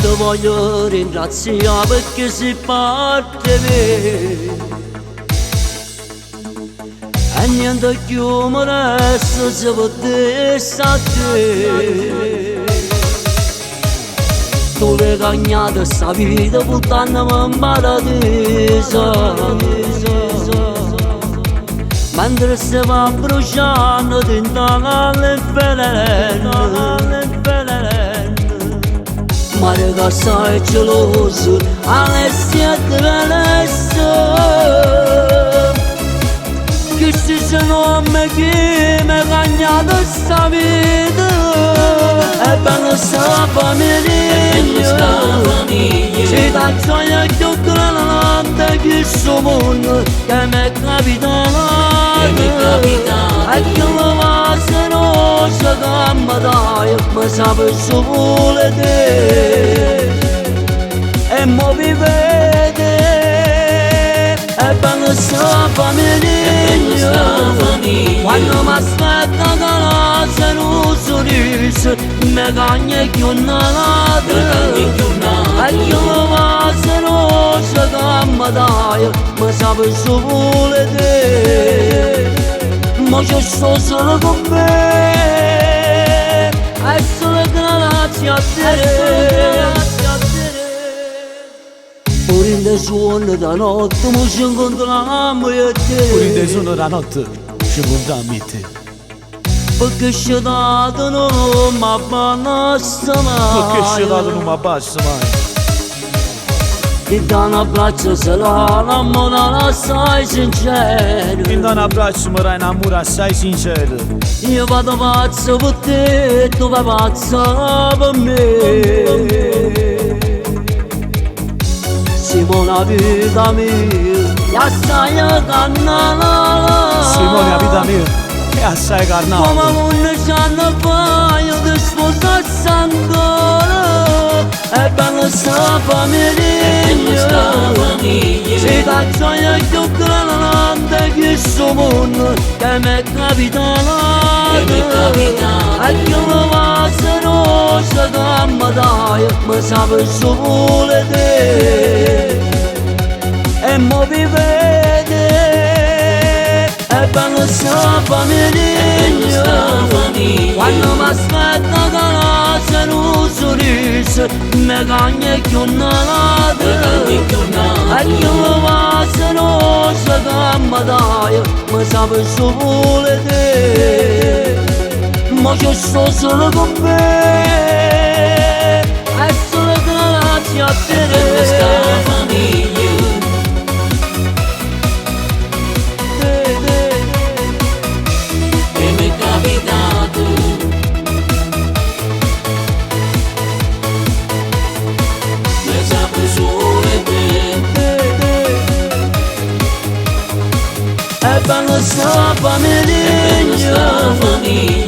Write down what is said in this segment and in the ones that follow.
Te voglio ringraziare perché sei parte me. E niente più mi resta se potessi a te. Tu l'hai cagnata sta vita buttandomi in paradiso. Mentre si va bruciando dentro all'inferno. Ma che sei geloso, Alessia te volesse. Che se nome che mi ha cagnato sta vita. E per sta famiglia Ci da gioia più grande che questo mondo che mi è capitato. E che la va se non si mi dai, mi sa per solo te. E mo vi vede e per sta famiglia. Quando mi aspetta che la se non sorriso, mi cagna più nada. E che la va se non si mi dai, mi sa per solo te. Ma c'è sto solo con me, e solo grazie a te. Pure in suono da notte, mo ci incontriamo io e te. Pure in suono da notte ci incontriamo io e te. Perché ci dato non mi abbassa mai. Perché ci dato non mi abbassa mai. Ti dà un abbraccio se la innamorata assai sincero. Ti dà un abbraccio mi dai un amore assai sincero. Io vado pazzo per te, tu vai pazzo per me. Simona vita mia, e assai cannata. Simone vita mia, e assai carnale. Come un giorno fa io ti sposassi ancora. E per sta famiglia Ci da gioia più grande che questo mondo che mi è capitato. E che la va se non si mi dai, mi sa per solo te. E mo vi vede e per sta famiglia. Quando mi aspetta che la se non sorriso, mi cagna più nada. E che la va se non si mi dai, mi sa per solo te. Ma c'è sto solo con me, e solo grazie a te. E per sta famiglia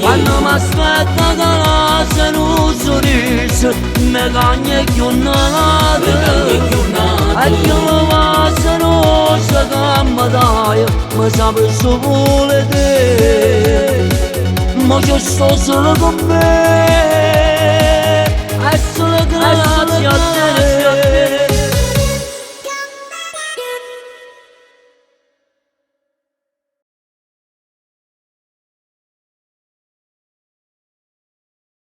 Quando mi aspetta che la se non sorriso, mi cagna più nada. E che la va se non si mi dai, mi sa per solo te. Ma c'è sto solo con me, e solo grazie.